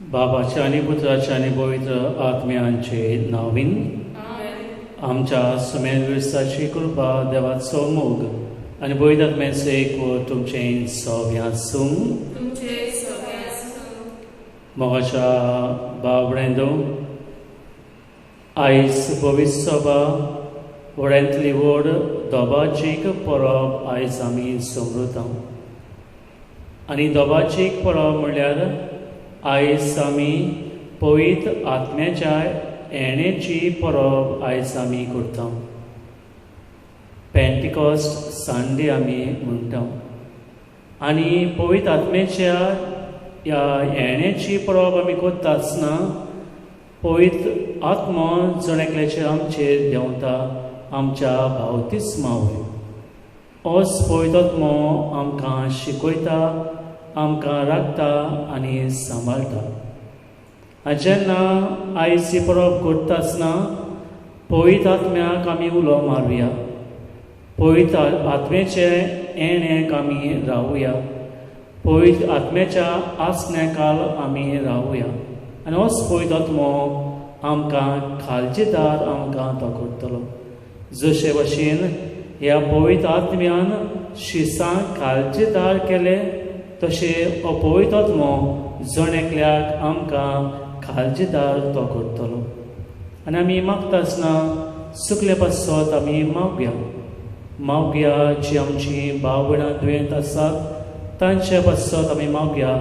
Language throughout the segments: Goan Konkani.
बाबाच्या आनी पुत्राच्या आनी पवित्र आत्म्यांचे नावीन. आमेन. आमच्या सुमेर क्रिस्ताची कृपा, देवाचो मोग आनी पवित्र आत्म्याचो एकवट तुमचें सगळें आसूं. तुमचे सगळे आसूं. मोगाच्या भाव भयणींनो, आयज पवित्र सभा व्हड्यांतली व्हड दोबाजीक परब आयज आमी समृता आनी दोबाजीक परब म्हणल्यार आयज आमी पवित्र आत्म्याच्या येण्याची परब आयज आमी करता. पेंटिकॉस्ट संडे आमी म्हणटा आनी पवित्र आत्म्याच्या ह्या येण्याची परब आमी करता आसतना पवित्र आत्मो जण एकल्याचेर आमचेर देंवता आमच्या बाप्तिस्मा वयर. होच पवित्र आत्मो आमकां शिकयता, आमकां राखता आनी सांबाळटा. आनी जेन्ना आयज ही परब करता आसतना पवित्र आत्म्याक आमी उलो मारुया, पवित्र आत्म्याचे येण्याक आमी रावुया, पवित्र आत्म्याच्या आसण्या आमी रावुया आनी होच पवित्र आत्मो आमकां काळजीदार आमकां तो करतलो. जशे भशेन ह्या पवित्र आत्म्यान शिसांक काळजीदार केले, तशें हो पवित्र आत्मो जण एकल्याक आमकां काळजीदार तो करतलो. आनी आमी मागता आसतना चुकले पासत आमी मागया. मागया जी आमची भाव भयणां दुयेंत आसात तांच्या पासत आमी मागया,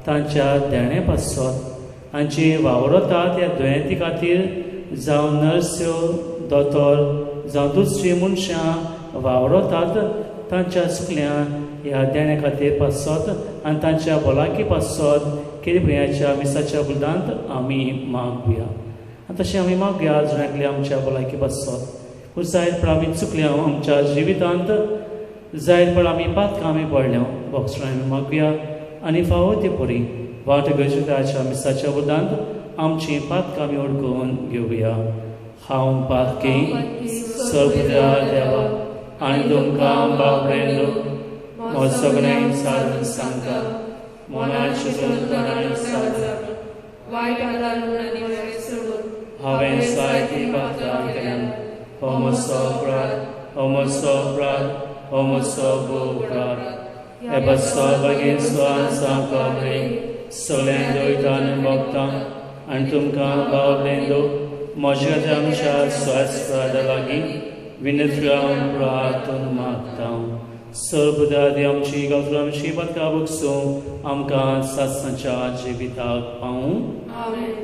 तांच्या देणे पासत आनी जी वावरतात ह्या दुयेंती खातीर, जावं नर्स्यो, दोतोर, जावं दुसरीं मनशां वावरतात तांच्या सुकल्यान ह्या देण्या खातीर पासत आनी तांच्या भलायकी पासत किरपयाच्या मिसाच्या बुलदांत आमी मागुया. आनी तशें आमी मागया जण एकल्या आमच्या भलायकी पासत. जायत पण आमी चुकल्या आमच्या जिवितांत, जायत पण आमी पातकां आमी पडल्या, बोक्सरां आमी मागुया आनी फावो ते परी वाट गजराच्या मिसाच्या बुलदांत आमची पातकां आमी ओडकून घेवया. हांव पातकी सर्वदा देवा आनी तुमकां बाबडेलो म्हज सगळें सारून सांगता, मनाची वायट आदारून आनी बरें सोडून हांवें जायतीं पातकां केल्यात. हो म्हजो अपराध, हो म्हजो अपराध, हो म्हजो भोव अपराध. हे पासत भागेस्त कबरे सगळ्यांक दयता भोगता आनी तुमकां बाबलेंदो म्हज्या आमच्या स्वास्प्रादा लागीं विनंती प्रार्थना मागता. सर्वदादी आमची गावतलो आमची पातकां भोगसूं, आमकां सासणाच्या जिविताक पावूं. आमेन.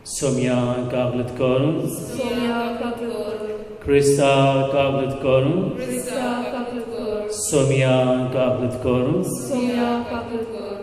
सोम्या कागलत करून. सोम्या कबूल कर. क्रिस्ता कागलत करून. क्रिस्ता कबूल कर. सोम्या कागलत करून. सोम्या कबूल कर.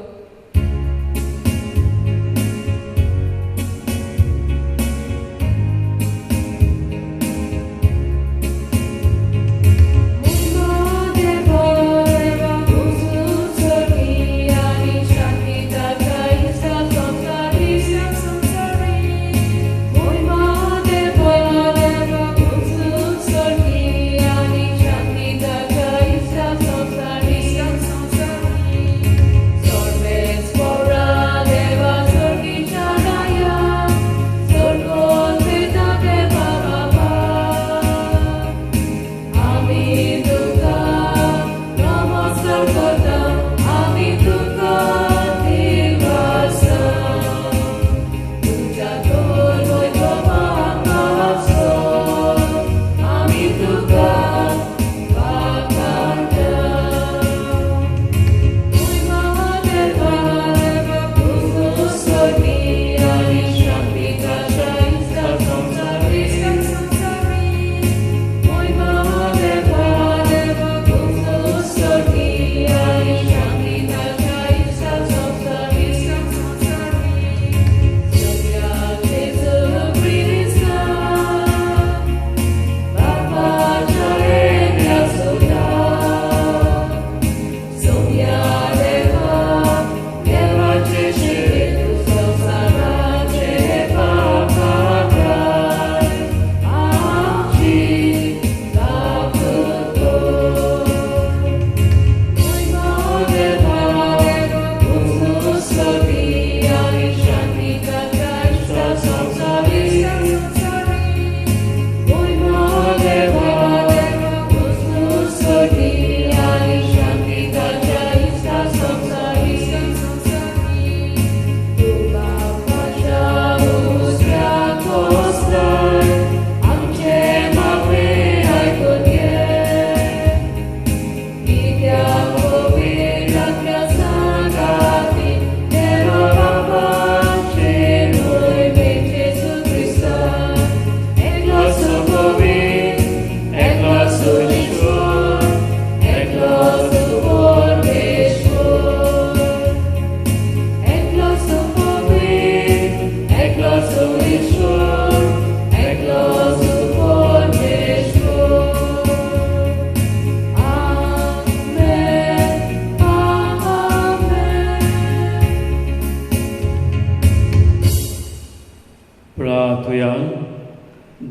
तुया.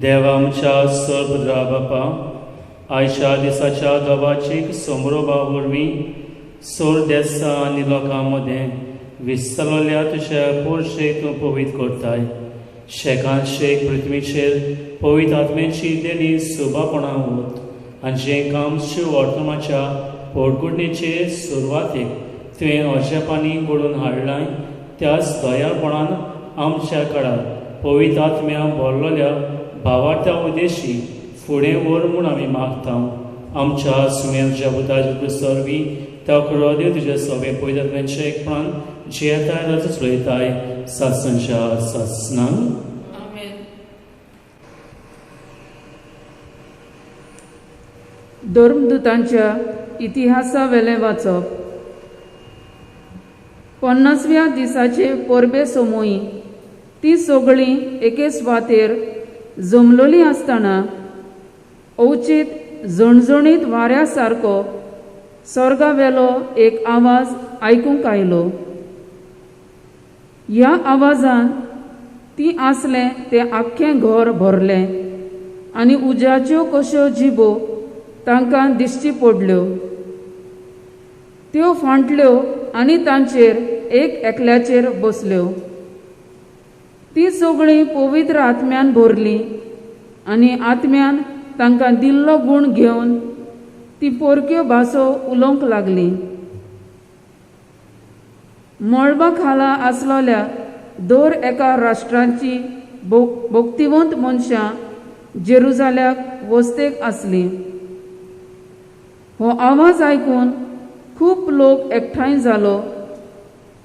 देवा आमच्या सर्वद्रा बापा, आयच्या दिसाच्या दबाचीक समरोबा वरवीं सोर देसा आनी लोकां मदें विसरलेल्या तुज्या पोरशेक तूं पवित्र करताय. शेकान शेक पृथ्वीचेर पवित्र आत्म्याची देणी सुबापणां वत आनी जें काम शिव वर्तमाच्या पोटगुडणेचे सुरवातेक तुवें अजापांनी घडोवन हाडलां त्याच दयाळपणान आमच्या काळार पवित्र आत्म्या भरलेल्या भावार्थ्या उद्देशी फुडें व्हर म्हूण आमी मागता. आमच्या सुमेरच्या पुताच्या सर्वी त्या खरो देव तुज्या सगळे पवित्र आत्म्याच्या एकपणान जियेताय राज चलयताय सासणच्या सासणां. आमेन. धर्मदूतांच्या इतिहासावेलें वाचप. 50व्या दिसाचे परबे सोमोई ती सगळीं एके सुवातेर जमलोली आसतना अवचीत झणझणीत वाऱ्या सारको स्वर्गावेलो एक आवाज आयकूंक आयलो. ह्या आवाजान ती आसलें तें आख्खें घर भरलें आनी उज्याच्यो कश्यो जिबो तांकां दिश्टी पडल्यो. त्यो फांटल्यो आनी तांचेर एक एकल्याचेर बसल्यो. ती सगळीं पवित्र आत्म्यान भरलीं आनी आत्म्यान तांकां दिल्लो गूण घेवन ती पोरक्यो भासो उलोवंक लागलीं. मळबा खाला आसलेल्या दर एका राष्ट्रांची भक्तिवंत मनशां जेरुजाल्याक वस्तेक आसलीं. हो आवाज आयकून खूब लोक एकठांय जालो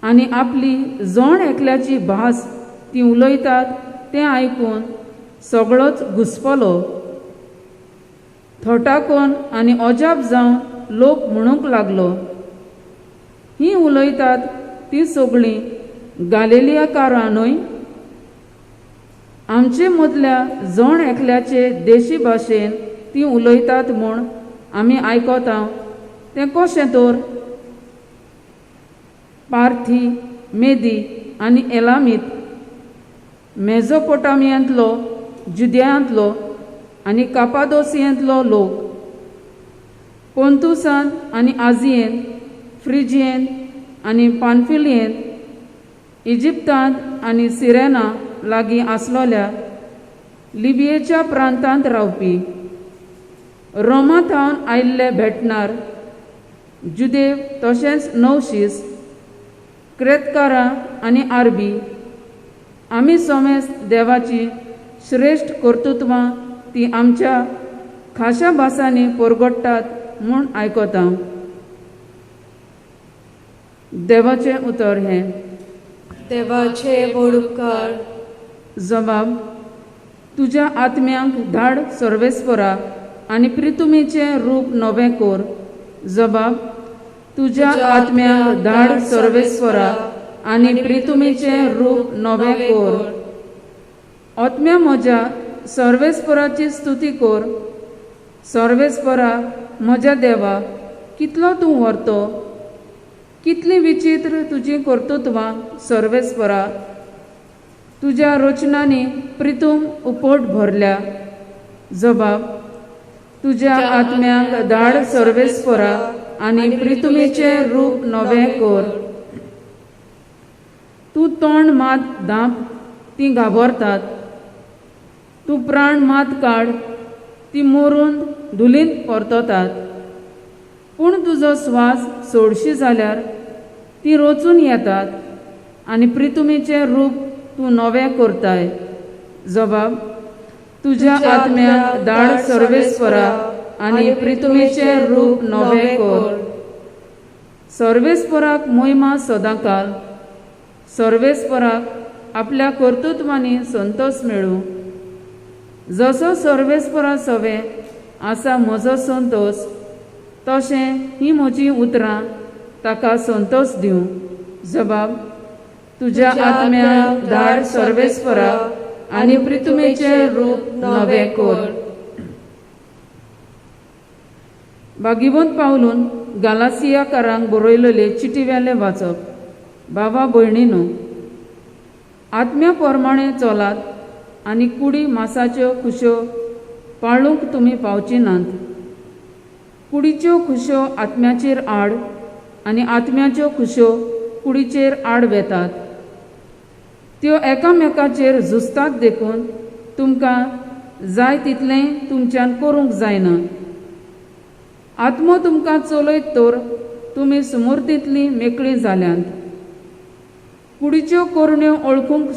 आनी आपली जण एकल्याची भास ती उलयतात तें आयकून सगळोच घुसपलो. थटाकोन आनी अजाप जावन लोक म्हणूंक लागलो, ही उलयतात ती सगळीं गालिलियाकारां न्हय? आमचे मदल्या जण एकल्याचे देशी भाशेन ती उलयतात म्हूण आमी आयकता तें कशें तर? पार्थी, मेदी आनी एलामीत, मेजोपोटामियांतलो, जुद्यांतलो आनी कापादोसियेंतलो लोक, पोंतुसान आनी आजियेंत, फ्रिजियेंत आनी पानफिलियेंत, इजिप्तांत आनी सिरेना लागीं आसलोल्या लिबियेच्या प्रांतांत रावपी, रोमा थावन आयिल्ले भेटणार, जुदेव तशेंच नवशीस, क्रेतकारां आनी आरबी, आमी सोमेस देवाची श्रेश्ठ कर्तृत्वां ती आमच्या खाशा भासांनी परगट्टात म्हूण आयकता. देवाचें उतर हें. देवाचे व्हड उपकार. जबाब. तुज्या आत्म्यांक धाड सर्वेस्परा आनी प्रितुमीचें रूप नवें कर. जबाब. तुज्या आत्म्यांक धाड सर्वेस्परा आनी प्रितुमीचें रूप नवें कर. आत्म्या म्हज्या सर्वेस्पराची स्तुती कर. सर्वेस्परा म्हज्या देवा, कितलो तूं व्हरतो, कितलीं विचित्र तुजीं कर्तृत्वां सर्वेस्परा. तुज्या रचनांनी प्रितूम उपट भरल्या. जबाब. तुज्या आत्म्यांक धाड सर्वेस्परा आनी प्रितुमीचें रूप नवें कर. तूं तोंड मात धांप, तीं घाबरतात. तूं प्राण मात काड, ती मरून धुलींत परततात. पूण तुजो स्वास सोडशी जाल्यार ती रोचून येतात आनी प्रितुमीचें रूप तूं नवें करताय. जबाब. तुज्या आत्म्याक धाड सर्वेस्परा आनी प्रितुमीचें रूप नवें कर. सर्वेस्पराक मोहिमा सदांकाल. सर्वेस्पराक आपल्या कर्तृत्वांनी संतोष मेळूं. जसो सर्वेस्परा सवें आसा म्हजो संतोष, तशें ही म्हजीं उतरां ताका संतोष दिवं. जबाब. तुज्या आत्म्याक धाड सर्वेस्परा आनी प्रितुमेचें रूप नवें कर. भागिवंत पावलून गालासियाकारांक बरयलेले चिटीवेलें वाचप. बाबा भयणीनू, आत्म्या प्रमाणे चलात आनी कुडी मासाच्यो खुश्यो पाळूंक तुमी पावची नात. कुडीच्यो खुश्यो आत्म्याचेर आड आनी आत्म्याच्यो खुश्यो कुडीचेर आड वेतात. त्यो एकामेकाचेर झुजतात देखून तुमकां जाय तितलें तुमच्यान करूंक जायना. आत्मो तुमकां चलयत तर तुमी सुमुर्तींतलीं मेकळीं जाल्यांत. कुडीच्यो करण्यो वळखूंक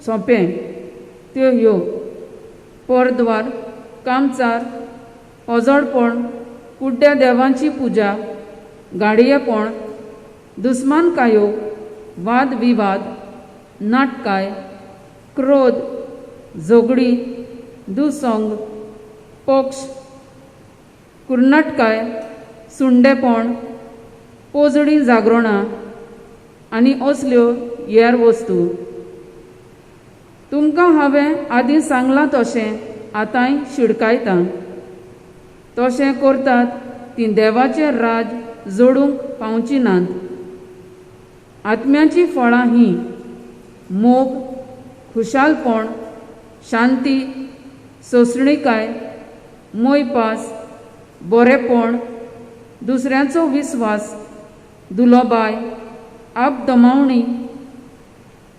सोंपें, त्यो ह्यो: परद्वार, कामचार, ओजोडपण, कुड्ड्या देवांची पुजा, गाडयेपण, दुस्मानकायो, वाद विवाद, नाटकाय, क्रोध, झगडी, दुसंग, पक्ष, कुर्नाटकाय, सुंडेपण, पोजडी जागरणां आनी असल्यो हेर वस्तू. तुमकां हांवें आदीं सांगलां तशें आतांय शिडकायतां. तशें करतात तीं देवाचें राज जोडूंक पावची नात. आत्म्याचीं फळां हीं: मोग, खुशालपण, शांती, सोंसणिकाय, मोयपास, बरेपण, दुसऱ्यांचो विस्वास, दुलोबाय, आपदमावणी.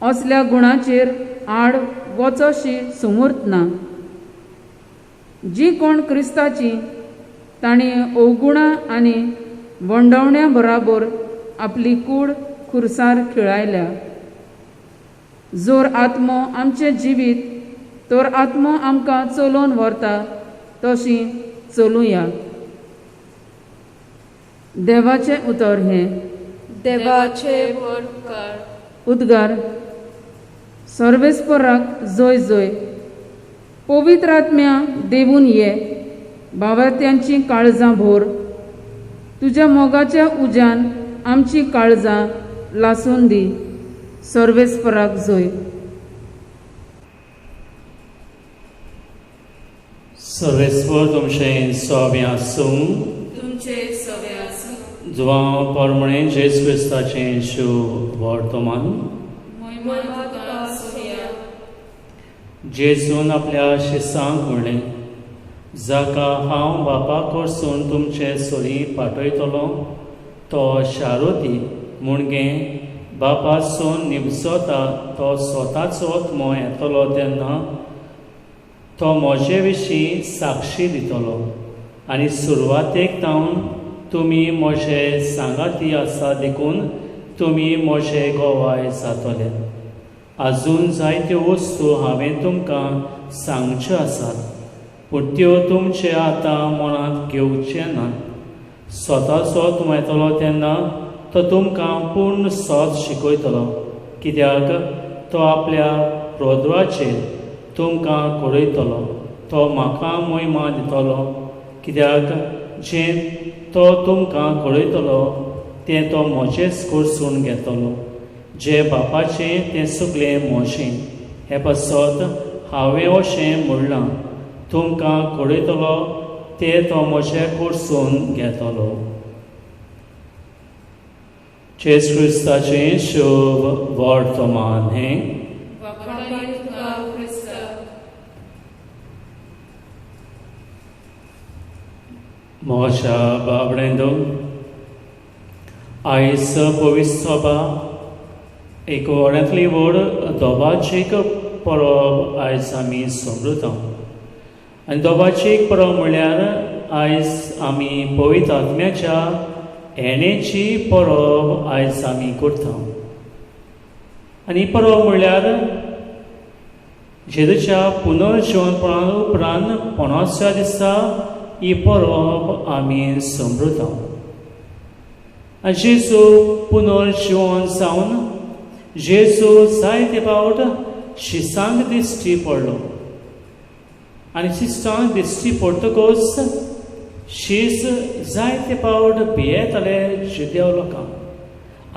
असल्या गुणाचेर आड वचशी सुमूर्त ना. जी कोण क्रिस्ताची तांणी अवगुणां आनी वंडवण्या बराबर आपली कूड खुरसार खिळायल्या. जर आत्मो आमचें जिवीत तर आत्मो आमकां चलोवन व्हरता तशी चलुया. देवाचें उतर हें. देवाचे व्हड उपकार. उद्गार. सर्वेस्पराक जय जय. पवित्र आत्म्या देवून ये, भावार्थ्यांचीं काळजां भोर. तुज्या मोगाच्या उज्यान आमचीं काळजां लासून दी. सर्वेस्पराक जय. सर्वेस्पर तुमचें सोबें आसूं. तुमचे सवे आसूं. जुवांव परमणे जेजू क्रिस्ताचें शुभ वर्तमान. मोहिमा तुका सोया. जेजून आपल्या शिसांक म्हणलें, जाका हांव बापा कडसून तुमचे सरी पाठयतलो तो शारोती मुणगे बापासून निवजता तो स्वताचो आत्मो येतलो तेन्ना तो म्हजे विशीं साक्षी दितलो आनी सुरवातेक तावन तुमी म्हजे सांगाती आसा देखून तुमी म्हजे गोवाय जातले. आजून जायत्यो वस्तू हांवें तुमकां सांगच्यो आसात पूण त्यो तुमचे आतां मनांत घेवचे नात. स्वताचो आत्मो येतलो तेन्ना तो तुमकां पूर्ण सत शिकयतलो, कित्याक तो आपल्या प्रोद्वाचेर तुमकां कळयतलो. तो म्हाका मोहिमा दितलो, कित्याक जें तो तुमकां कळयतलो तें तो म्हजेच कडसून घेतलो. जें बापाचें तें सगळें म्हजें. हें पासत हांवें अशें म्हणलां, तुमकां कळयतलो तें तो म्हजे कडसून घेतलो. जेजू क्रिस्ताचें शुभ वर्तमान हें. वाखाणणी तुका क्रिस्ता. म्हज्या बाबड्यांदो, आयज पवित्र सभा एक व्हडांतली व्हड दोबाचीक परब आयज आमी समृता. आनी दोबाचीक परब म्हणल्यार आयज आमी पवित्र आत्म्याच्या येण्याची परब आयज आमी करता. आनी परब म्हणल्यार जेजूच्या पुनर्जिवनपणा उपरांत पणसच्या दिसा ही परब आमी समृता. आनी जेजू पुनर्जिवन जावन जेजू जायते फावट शिसांक दिश्टी पडलो आनी शिसांक दिश्टी पडटकच शीस जायते फावट भियेताले जुदेव लोकांक.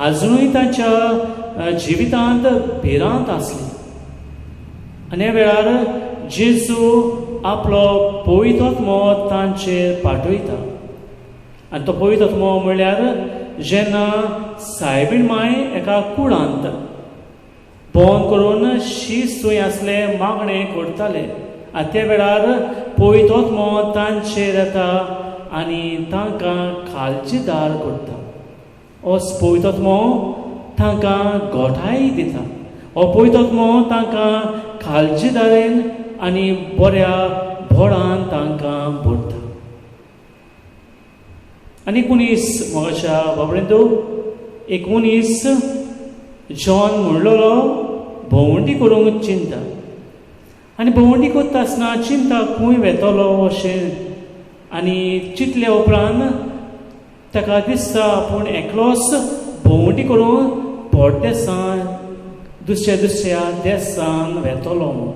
आजुनूय तांच्या जिवितांत भिरांत आसली. आनी ह्या वेळार जेजू आपलो पवित्र आत्मो तांचेर पाठयता. आनी तो पवित्र आत्मो म्हणल्यार जेन्ना सायबीण माय एका कुळांत फोन करून शीस थंय आसले मागणें करताले आनी त्या वेळार पवित्र आत्मो तांचेर येता आनी तांकां खालचीदार करता. हो पवित्र आत्मो तांकां गोठाय दिता. हो पवित्र आत्मो तांकां खालचीदारेन आनी बऱ्या बोडान तांकां भरता. आनी 19 मोगाच्या बाबडेंतू 19 जॉन म्हणलेलो भोंवडी करूंक चिंता आनी भोंवडी करता आसतना चिंता खंय वेतलो अशें आनी चिंतले उपरांत ताका दिसता आपूण एकलोच भोंवडी करून परदेसान दुसऱ्या दुसऱ्या देसान वेतलो म्हूण.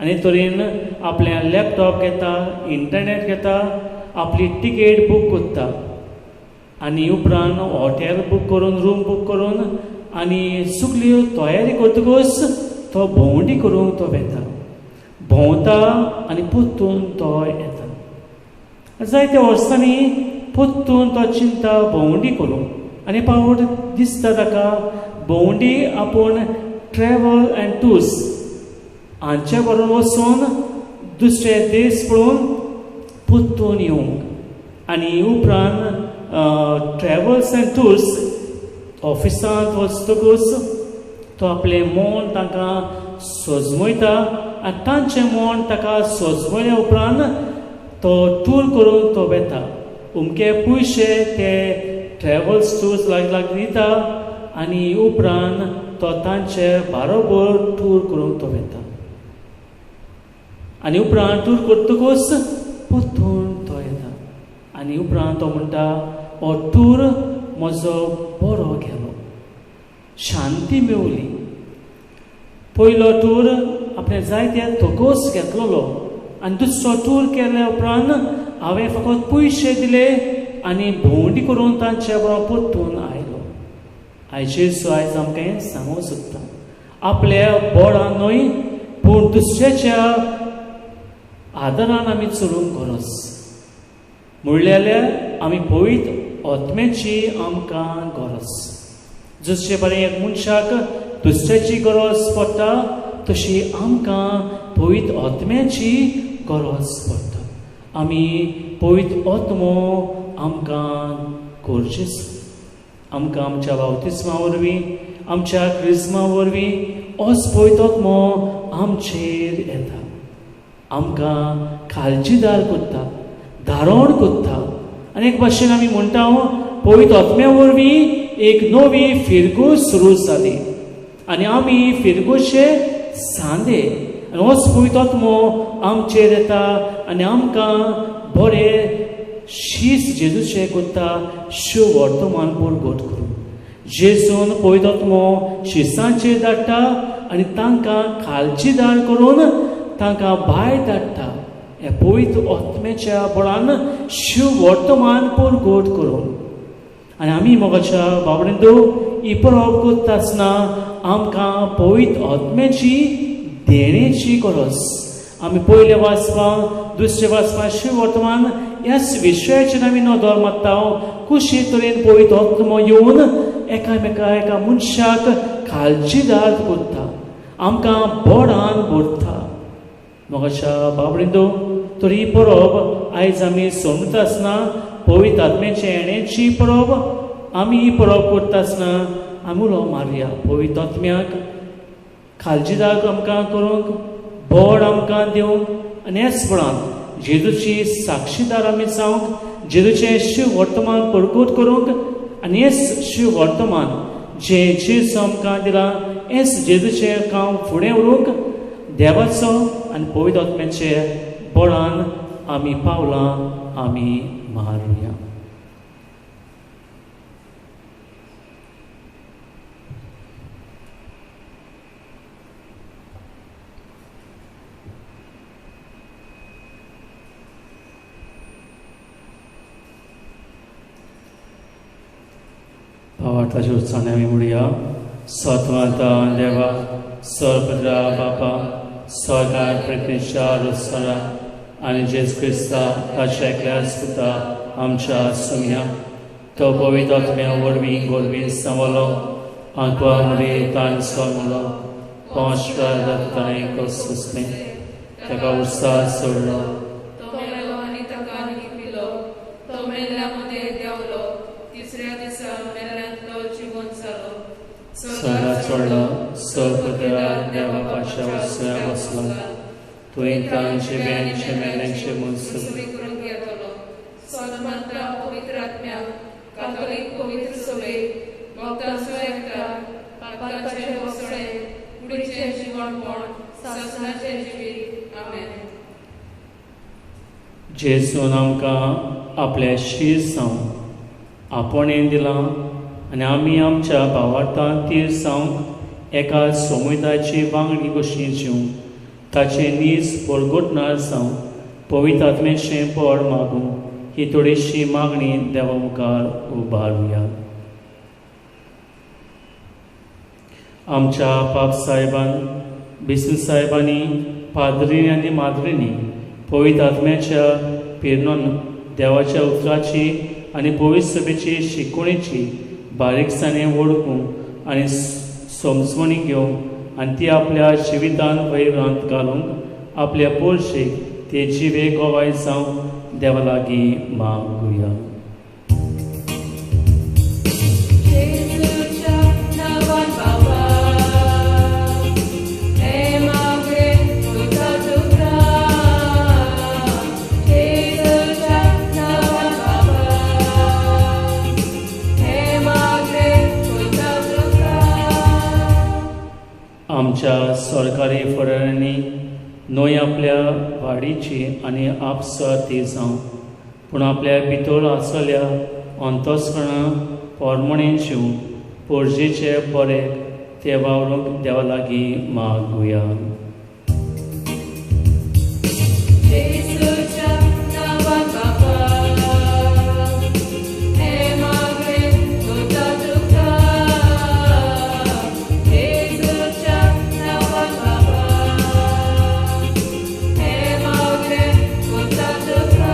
आनी तरेन आपल्या लॅपटॉप घेता, इंटरनेट घेता, आपली टिकेट बूक करता आनी उपरांत हॉटेल बूक करून रूम बूक करून आनी सगल्यो तयारी करतकूच तो भोंवडी करूंक तो वेता, भोंवता आनी परतून तो येता. जायत्या वर्सांनी परतून तो चिंता भोंवडी करूंक आनी पावट दिसता ताका भोंवडी आपूण ट्रॅवल अँड टूर्स हांचे बरोबर वचून दुसरे देश पळोवन परतून येवंक आनी उपरांत ट्रॅवल्स अँड टूर्स ऑफिसांत वचतकूच तो आपलें मन तांकां सजमयता आनी तांचें मन ताका सजमयल्या उपरांत तो टूर करूंक तो वेता. अमके पयशे ते ट्रॅवल्स टूर्स लागीं लागीं दिता आनी उपरांत तो तांचे बारोबर टूर करूंक तो वेता आनी उपरांत टूर करतकूच परतून तो येता आनी उपरांत तो म्हणटा हो टूर म्हजो बरो गेलो, शांती मेवली. पयलो टूर आपणें जायते थकोस घेतलेलो आनी दुसरो टूर केल्या उपरांत हांवें फकत पयशे दिले आनी भोंवडी करून तांचे बरोबर परतून आयलो. आयचे सो आयज आमकां हें सांगूंक सोदता, आपल्या बोडान न्हय पूण दुसऱ्याच्या आदारान आमी चलूंक गरज म्हणल्यार आमी पवित्र आत्म्याची आमकां गरज. जशे बरें एक मनशाक दुसऱ्याची गरज पडटा तशी आमकां पवित्र आत्म्याची गरज पडटा. आमी पवित्र आत्मो आमकां गरजेचो. आमकां आमच्या बाप्तिस्मा वरवीं आमच्या क्रिज्मा वरवीं होच पवित्र आत्मो आमचेर येता, आमकां खालचीदार करता, धारण करता. आनी एक भाशेन आमी म्हणटा पवित्र आत्म्या वरवीं एक नवी फिरगूज सुरू जाली आनी आमी फिरगूजचे सांदे आनी होच पवित्र आत्मो आमचेर येता आनी आमकां बरें शीस जेजूचें करता शिव वर्तमान परगट करूं. जेजून पवित्र आत्मो शिसांचेर धाडटा आनी तांकां खालचीदार करून तांकां भायर धाडटा. ह्या पवित्र आत्म्याच्या बळान शिव वर्तमान परगट करून. आनी आमी मोगाच्या बाबडेंदो ही परब करता आसतना आमकां पवित्र आत्म्याची देणेची गरज. आमी पयलें वाचपां दुसरें वाचपां शिव वर्तमान ह्याच विशयाचेर आमी नदर मारता. कशे तरेन पवित्र आत्मो येवन एकामेका एका मनशाक खालचीदार करता, आमकां बोडान भरता. मोगाच्या बाबडेंदो तर ही परब आयज आमी समजता आसतना पवित्र आत्म्याचे येण्याची परब आमी ही परब करता आसतना आमी उलो मारया पवित्र आत्म्याक खालचीदार आमकां करूंक, बोड आमकां दिवंक आनी ह्याच बळान जेजूची साक्षीदार आमी जावंक, जेजूचें शिव वर्तमान परगट करूंक आनी हेच शिव वर्तमान जें जेजू आमकां दिलां हेच जेजूचें काम फुडें व्हरूंक देवाचो आनी पवित्र आत्म्याचे बळान आमी पावलां आमी मारुया. भावार्थाचे उत्साहाने आमी म्हणुया. सत्वांता देवा सर्वपद्रा बापा स्वर्गार प्रज्ञेच्या रुसरा आनी जेजू क्रिस्ता ताच्या एकल्याच पुता आमच्या सुम्या तो पवित्र आत्म्या वरवीं गोरवीं सांवलो आंकवा मुरी तान सोमलो पांच ताणें कश्ट सोंसले, ताका उत्साह सोडलो. तो मेलो आनी ताका लिपिलो. तो मेल्ल्या मदें देंवलो. तिसऱ्या दिसा मेल्ल्यांतलो जिवंत जालो. स्वर्गार चडलो, सर्वपदरा देवा पाशा उसळ्या बसला. थंय तांचे बेंचे मेल्ल्यांचे मनसुख करूंक येतलो. सत मानता पवित्र आत्म्याक, कातोलीक पवित्र सभेक, भक्तांचो एकठार, पापाचें भोगसणें, कुडीचें जिवणपण, सासणाचें जिवीत. आमेन. जेजून आमकां आपल्या शीर जावं आपोणें दिलां आनी आमी आमच्या भावार्थान तीर जावंक एका समुदायाची वांगडी कशी जिवंक ताचें नीज परगटणार जावं पवित्र आत्म्याचें बळ मागूं ही थोडीशी मागणी देवा मुखार उबारुया. आमच्या पाप साहेबान, बिस्ल साहेबांनी, पाद्रींनी आनी माद्रींनी पवित्र आत्म्याच्या प्रेरणेन देवाच्या उतराची आनी पवित्र सभेची शिकवणेची बारीकसाणें वळखूंक आनी समजवणी घेवंक आनी ती आपल्या जिवितान वैवरांत घालूंक आपल्या पोरशेक ते जिवे गोवाय जावंक देवा लागीं मागुया. जेजूच्या नांवान बाबा, हे मागणें करता तुका. जेजूच्या नांवान बाबा, हे मागणें करता तुका. आमच्या सरकारी फुडाऱ्यांनी न्हय आपल्या वाडीची आनी आपसुवार्थी जावं, पूण आपल्या भितर आसलेल्या अंतस्करणा पोरमणेन शिवूं पोरजेचे बरे ते वावरूंक देवा लागीं मागुया. जेजूच्या नांवान बाबा, हे मागणें करता तुका. जेजूच्या नांवान बाबा, हे मागणें करता तुका.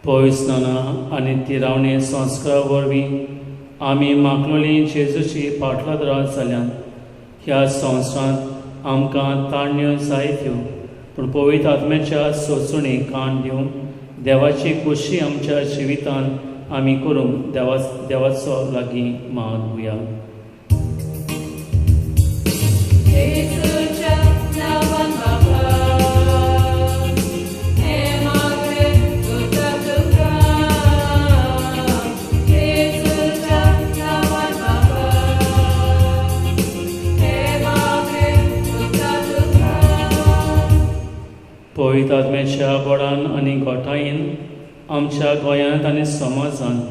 पवित्र आनी तिरावणे संस्कारा वरवीं आमी मागलोली जेजूची पाटलादरां जाल्यान ह्या संवसारांत आमकां ताण्यो जायत्यो, पूण पवित्र आत्म्याच्या सोचणी कान दिवन देवाची खोशी आमच्या जिवितांत आमी करूंक देवाचो लागीं मागुया. जेजूच्या नांवान बाबा, हे मागणें करता तुका. जेजूच्या नांवान बाबा, हे मागणें करता तुका. पवित्र आत्म्याच्या बळान आनी गोठायेन आमच्या गोंयांत आनी समाजांत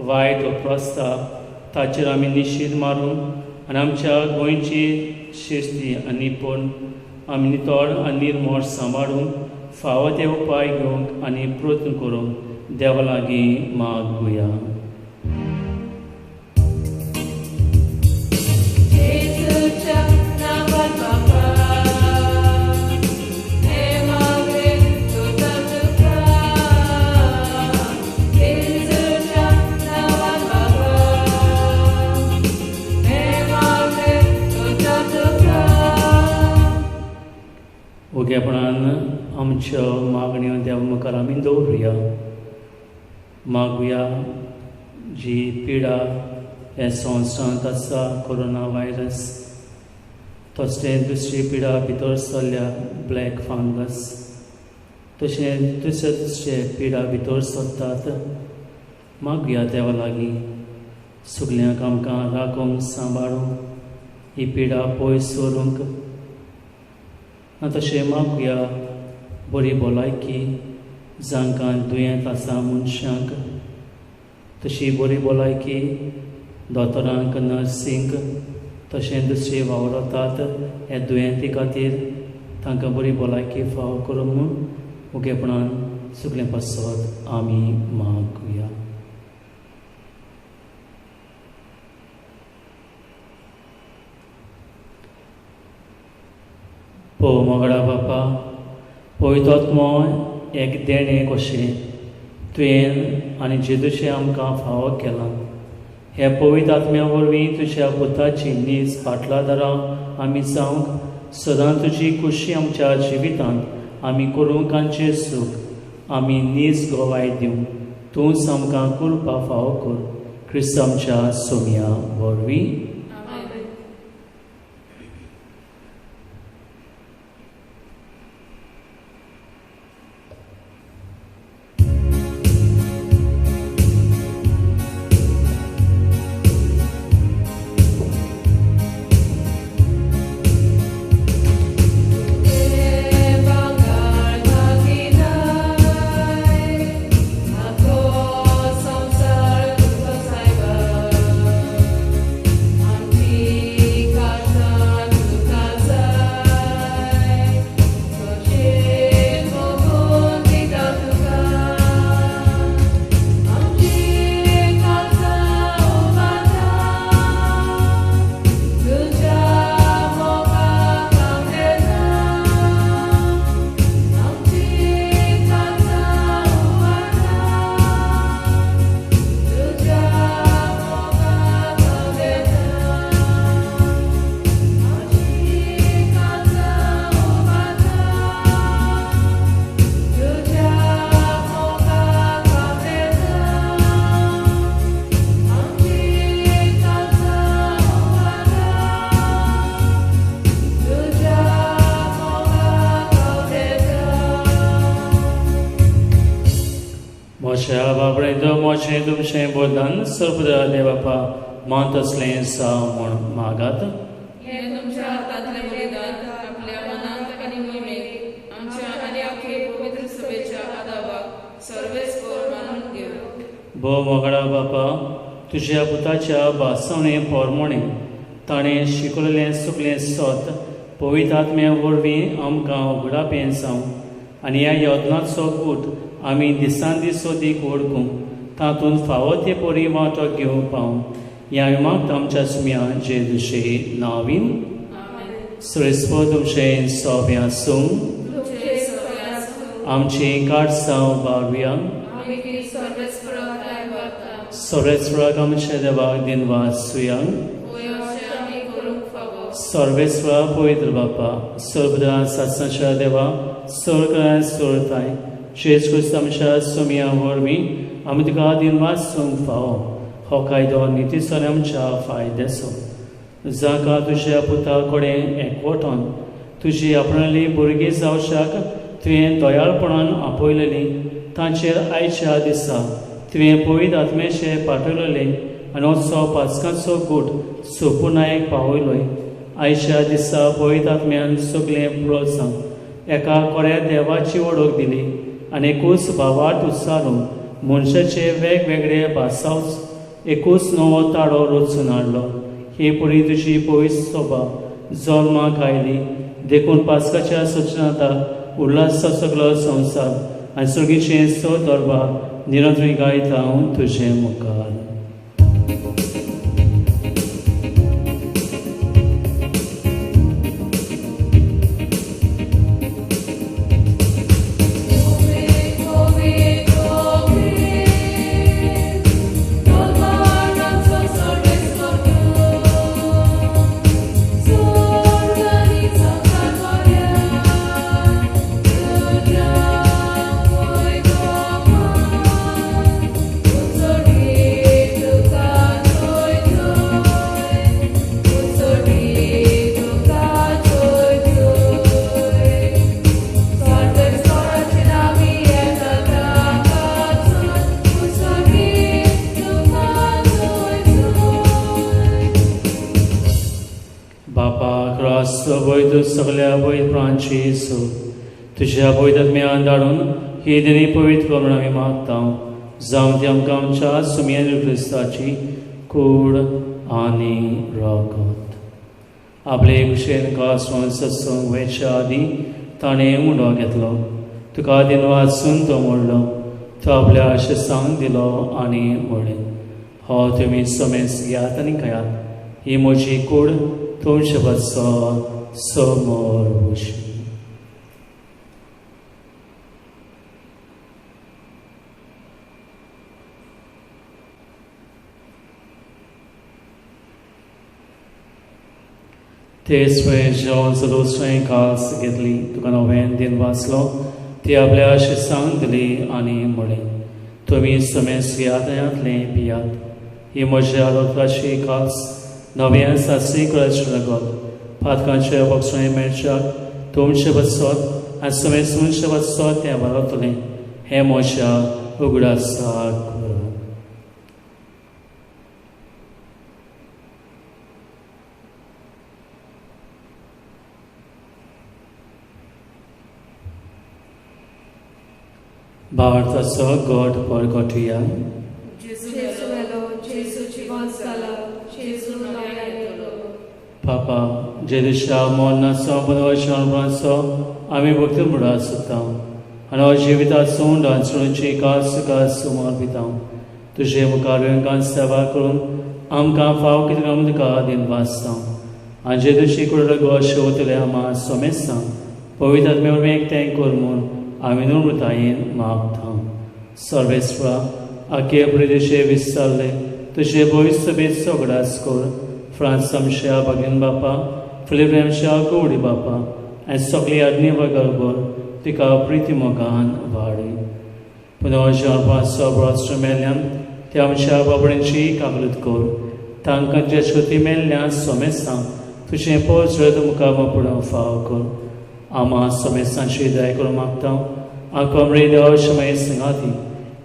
वायट उप्रासता ताचेर आमी निशीद मारून आनी आमच्या गोंयची शिस्ती आनी पूण आमी नितळ आनी निर्मळ सांबाळून फावो ते उपाय घेवंक आनी प्रयत्न करूंक देवा लागीं मागुया. जेजूच्या नांवान बाबा, हे मागणें करता तुका. जेजूच्या नांवान बाबा, हे मागणें करता तुका. ओगेपणान आमच्यो मागण्यो देवा मुखार आमी दवरुया. मागुया जी पिडा ह्या संवसारांत आसा, कोरोना व्हायरस, तशें दुसरी पिडा भितर सरल्या ब्लॅक फंगस, तशें दुसरे दुसरे पिडा भितर सरतात. मागुया देवा लागीं सगल्यांक आमकां राखूंक सांबाळूंक ही पिडा पयस व्हरूंक. ना तशें मागुया बरी भलायकी जांकां दुयेंत आसा मनशांक, तशी बरी भलायकी दोतोरांक, नर्सींक, तशें दुसरी वावरतात ह्या दुयेंती खातीर तांकां बरी भलायकी फावो करूं म्हूण उगेपणान सगळें पासत आमी मागुया. पो मोगडा बापा, पवित्र एक देणें कशें तुवें आनी जेजूचें आमकां फावो केलां. हे पवित्र आत्म्या वरवीं तुज्या पुताची नीज फाटलादारां आमी जावंक सदां तुजी खुशी आमच्या जिवितांत आमी करूंक आमचें सूख आमी नीज गवाय दिवंक तूंच आमकां कृपा फावो कर क्रिस्त आमच्या सोम्या वरवीं. मोशें तुमचें बोलदान सर्वदा देवापा मान तसलें जावं म्हूण मागात. हें तुमच्या हातांतलें बलिदान आपल्या मनांत आनी मोहिमेक आमच्या आनी आखे पवित्र सभेच्या आदाबाक सर्वेस्पर मानून घेव. भोव मोगडा बापा, तुज्या पुताच्या भासवणे पोरमोणे ताणें शिकयलें सगळें सत पवित्र आत्म्या वरवीं आमकां उगडापें जावं आनी ह्या यत्नाचो कूट आमी दिसान दीस अदीक वळखूंक तातूंत फावो ते परी वांटो घेवंक पावूं ह्या मागता आमच्या सुम्या जेजूचे नांवीन. श्रेस्व तुमचें सोबें आसूं. आमचें काडसांव बारुया. सर्वेस्वराक आमच्या देवाक दिनवासुया. सर्वेस्वरा पवित्र बापा, सर्वदा सासणाच्या देवा, स्वर्गांत सोरताय जेजू क्रिस्त आमच्या सोम्या वरवीं आमी तुका दिनवासूंक फावो. हो कायदो नितीचो आनी आमच्या फायद्याचो, जाका तुज्या पुता कडेन एकवटोन तुजी आपणाली भुरगीं जावच्याक तुवें दयाळपणान आपयलेली तांचेर आयच्या दिसा तुवें पवित्र आत्म्याचें पाठयलेलें आनी उत्सव पास्काचो गूट सोपुनायक पावयलोय. आयच्या दिसा पवित्र आत्म्यान सगळें प्रोत्साहन एका कोऱ्या देवाची वळख दिली आनी एकूच भावार्थ उत्सारून मनशाचे वेगवेगळे भासावच एकूच नवो ताळो रचून हाडलो. ही पुरी तुजी पवित्र सोबा जल्माक आयली देखून पास्काच्या सचनाता उल्हासचो सगळो संवसार आनी सर्गीचें स दरबार निरंतरी गायता हांव तुजे मुखार. सगळ्या वैद प्रांची सु तुज्या पवित्र धाडून ही देणी पवित्र करून आमी मागता. जावं ती आमकां आमच्या सुमयेन क्रिस्ताची कूड आनी रगत. आपले कुशेन कासून सत्संग वयच्या आदीं ताणें उंडो घेतलो, तुका दिनवासून तो मोडलो, तो आपल्या शिसांक दिलो आनी म्हणलें, हो तुमी समेस घेयात आनी खायात, ही म्हजी कूड तुमचे पासत समोर वशी. तेच वेळ जेवण सदोसवें कास घेतली तुका नव्यान दिन वाचलो ती आपल्या शिसांक दिली आनी म्हळें तुमी समेस घेयात पियात ही म्हज्या रक्ताची कास नव्या सासरी कुळाची रगत पातकांचे बक्षणे मेळच्याक तुमचे बसत आनी समेस तुमचे बसत तें बरतलें हें म्हज्या उगडासाक करा. भारताचो गट परगटुया. पापा जेजूच्या मरणाचो पुनर्जन्माचो आमी भक्ती म्हणा सोदता आनी जिविताचो डांसणूची कास कास समर्पिता तुजे मुखार वेंगान सेवा करून आमकां फाव कितें आमी तुका दिन वाचता आनी जेजूची कुडो शेवतले आमा सोमेस्ता पवित्र आत्मे वरवीं एकठांय कर म्हूण आमी नम्रतायेन मागता. सर्वेस्परा आखे प्रदेशे विस्तारले तुजे भविश्य सगळास कर फ्रांस आमच्या बागीन बापा फिलीप आमच्या गौडी बापा आनी सगळी आदनी बरोबर तिका प्रिती मोगान वाडय. पुनर्जन्माचो भ्रश्ट मेल्ल्यान त्या आमच्या बाबड्यांची काकलूत कर तांकां जे श्रुती मेल्ल्यान सोमेस्तां तुजें पोचत मुखार फुडें फाव कर. आमा सोमेस्तांची दया करून मागता आंकमरे देव शमय संगाती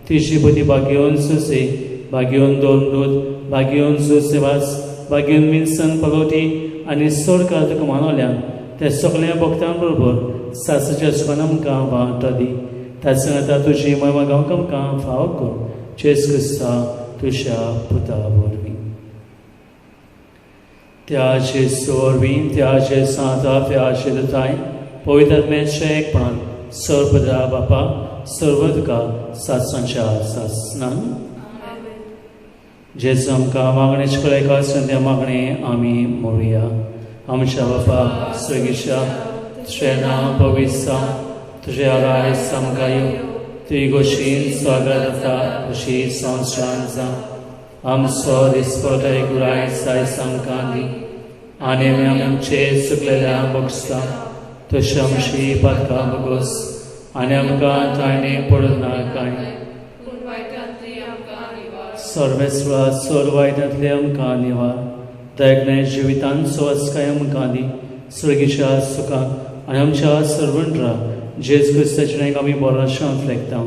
तिची बुद्धी बागेवन सुसे बागेवन दोन दूत बागेवन सुसेवास बागेवन विन्सन पलोटी आनी सरकार तुका मानवल्यान त्या सगळ्या भक्तां बरोबर सासच्या सुखान आमकां वांटो दी त्या सांगाता तुजी महिमा गावंक आमकां फाव कर जेजू क्रिस्ता तुज्या पुता वरवीं. त्याचे वरवीं त्याचे सांता त्याचे दुताय पवित्र आत्म्याच्या एकपणान सर्वदा बापा सर्व तुका सासणाच्या सासणान. जेजू आमकां मागणेच कळयका संध्या मागणे आमी म्हणुया. आमच्या बापा स्वर्गीच्या तुजें नांव पवित्र जावं तुजें राज आमकां येवं तुजी गोशीन स्वागत जाता तशी संवसारांत जावं. आमचो दिसपट्टे गुराय आयज आमकां दी आनी आमी आमचे चुकलेल्या बगसता तशी आमची पातकां बगोस आनी आमकां ताणे पडूं नाकाय. सर्वेस्परा सर्व वायटांतले आमकां निवार दैकने जिवितांचो आसकाय आमकां दी स्वर्गीच्या सुखाक आनी आमच्या सर्वंट्रा जेजू क्रिस्ताचें नांव आमी बरो शांत लेखता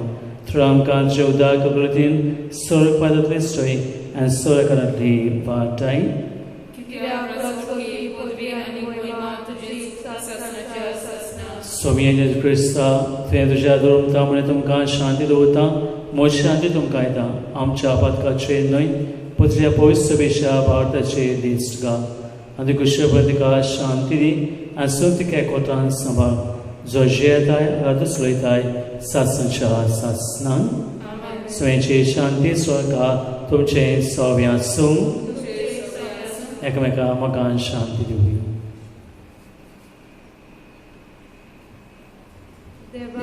थ्रू आमकां जेवदा ककृतीन स्वर्ग पादांतली सोय आनी स्वर्गांतली वाटाय. स्वामी जेजू क्रिस्ता तुवें तुज्या दवरता म्हणून तुमकां शांती दवरता म्हजी शांती तुमकां येता आमच्या पातकाचेर न्हय पूण तुज्या पवित्र सभेच्या भारताचेर दीस घाल आनी तुका तिका शांती दी आनी सो तिका एकवटान सांबाळ जो जियेताय रातच चलयताय सासणाच्या सासणान. स्वयंची शांती स्वर्गा तुमचें सव्य आसूं. एकामेका मोगान शांती दिवया.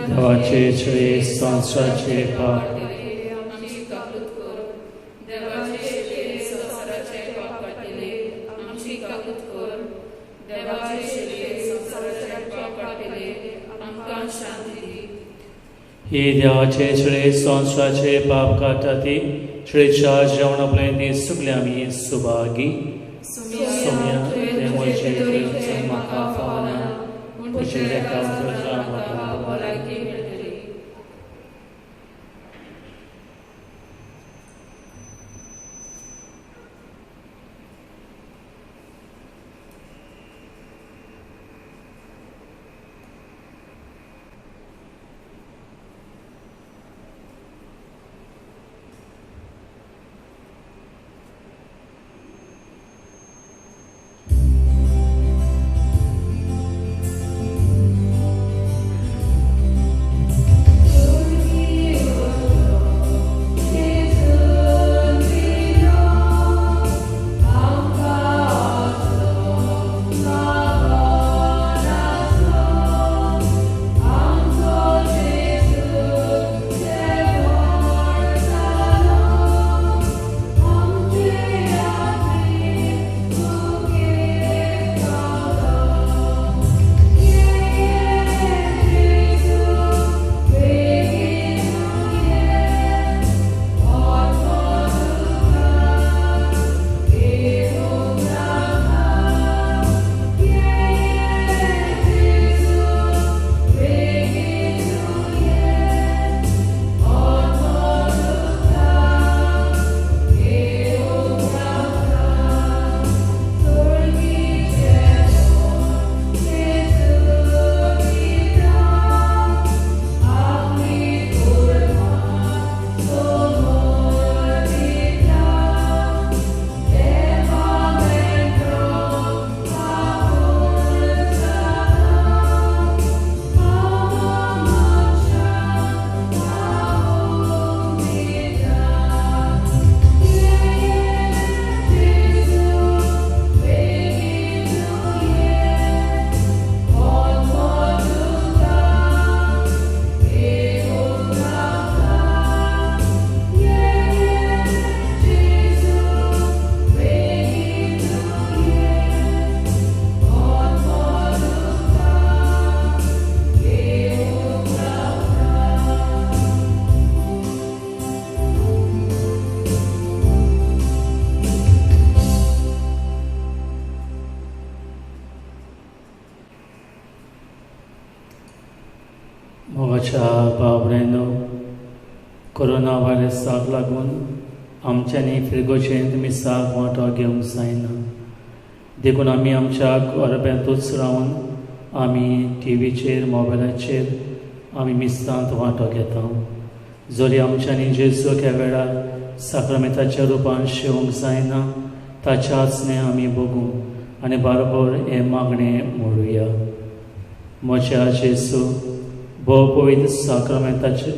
देवाचे छळे संवसाराचे पाप ही देवाचे छळे संवसाराचे पाप काडटा ती छळेच्या जेवणा आपले ती सगळे आमी सुभागी. सोम्या तें म्हजें म्हाका फावना पूण तुजें एका उतरान म्हाका भलायकी मेळटली. मोगाच्या भाव-भयणींनो, कोरोना व्हायरसाक लागून आमच्यांनी फिरगोजेंत मिसाक वांटो घेवंक जायना, देखून आमी आमच्या घराब्यांतूच रावन आमी टिवीचेर, मोबायलाचेर आमी मिसांत वांटो घेता. जरी आमच्यांनी जेजूक ह्या वेळार साक्रामेंताच्या रुपान शेवंक जायना, ताच्या आसणें आमी बगूं आनी बारोबर हें मागणें मोडुया. म्हज्या जेजू, भोव पवित्र साक्रामेंताचे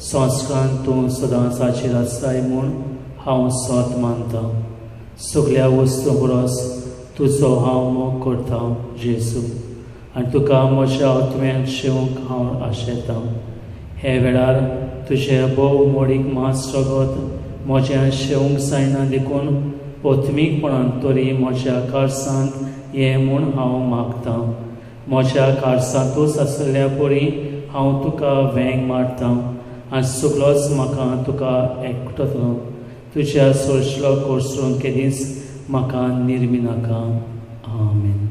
संस्कारान तूं सदांच हाजीर आसाय म्हूण हांव सत मानतां. सगल्या वस्तू परस तुजो हांव मोग करतां जेजू, आनी तुका म्हज्या आत्म्यान शेवंक हांव आशेतां. हे वेळार तुजें भोव मोडीक मांस रगत म्हज्या शेवंक जायना, देखून पोतमीकपणान तरी म्हज्या कारसांत ये म्हूण हांव मागतां. म्हज्या कारसांतूच आसल्या परी हांव तुका वेंग मारतां आनी सगलोच म्हाका तुका एकटतलो. तुज्या सोर्सलो कोर्सून केदींच म्हाका निर्मी नाका. आमेन.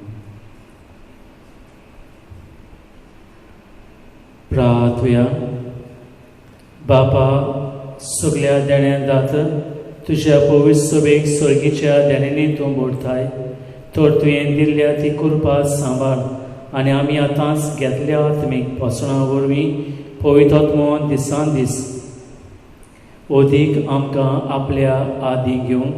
प्रार्थुया. बापा, सगल्या देण्यान दात तुज्या पवित्र सभेक सर्गीच्या देण्यांनी तूं भरताय, तर तुवें दिल्ल्या ती कृपा सांबाळ आनी आमी आतांच घेतल्या आत्मीक पोसणां वरवीं पवित्र आत्मो दिसान दीस अदीक आमकां आपल्या आदी घेवंक,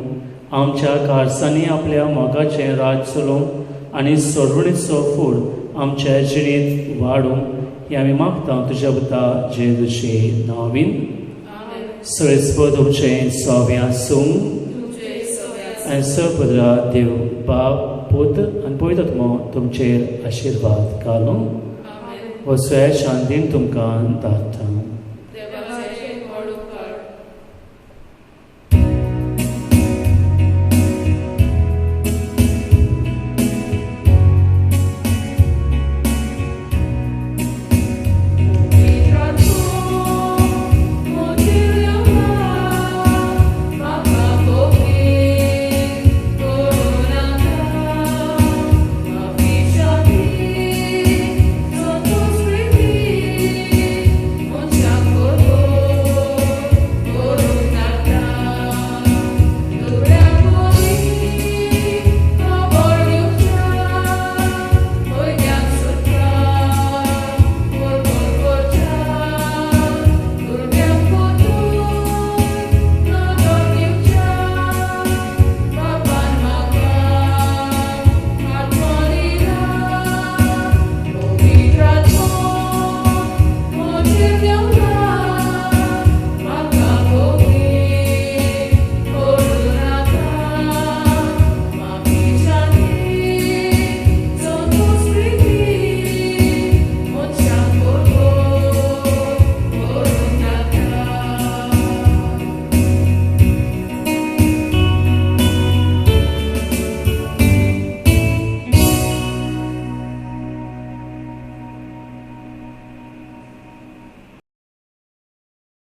आमच्या कारसांनी आपल्या मोगाचें राज चलोवंक आनी सरवणीचो फूड आमच्या जिणेंत वाडूंक हें आमी मागता तुज्या पुता जेजूचे नांवीन. सळेस्प तुमचें सोवें आसूं आनी सपदरा देव बाप, पूत आनी पवित्र आत्मो तुमचेर आशिर्वाद घालूं. वसोया शांतीन तुमकां दाता.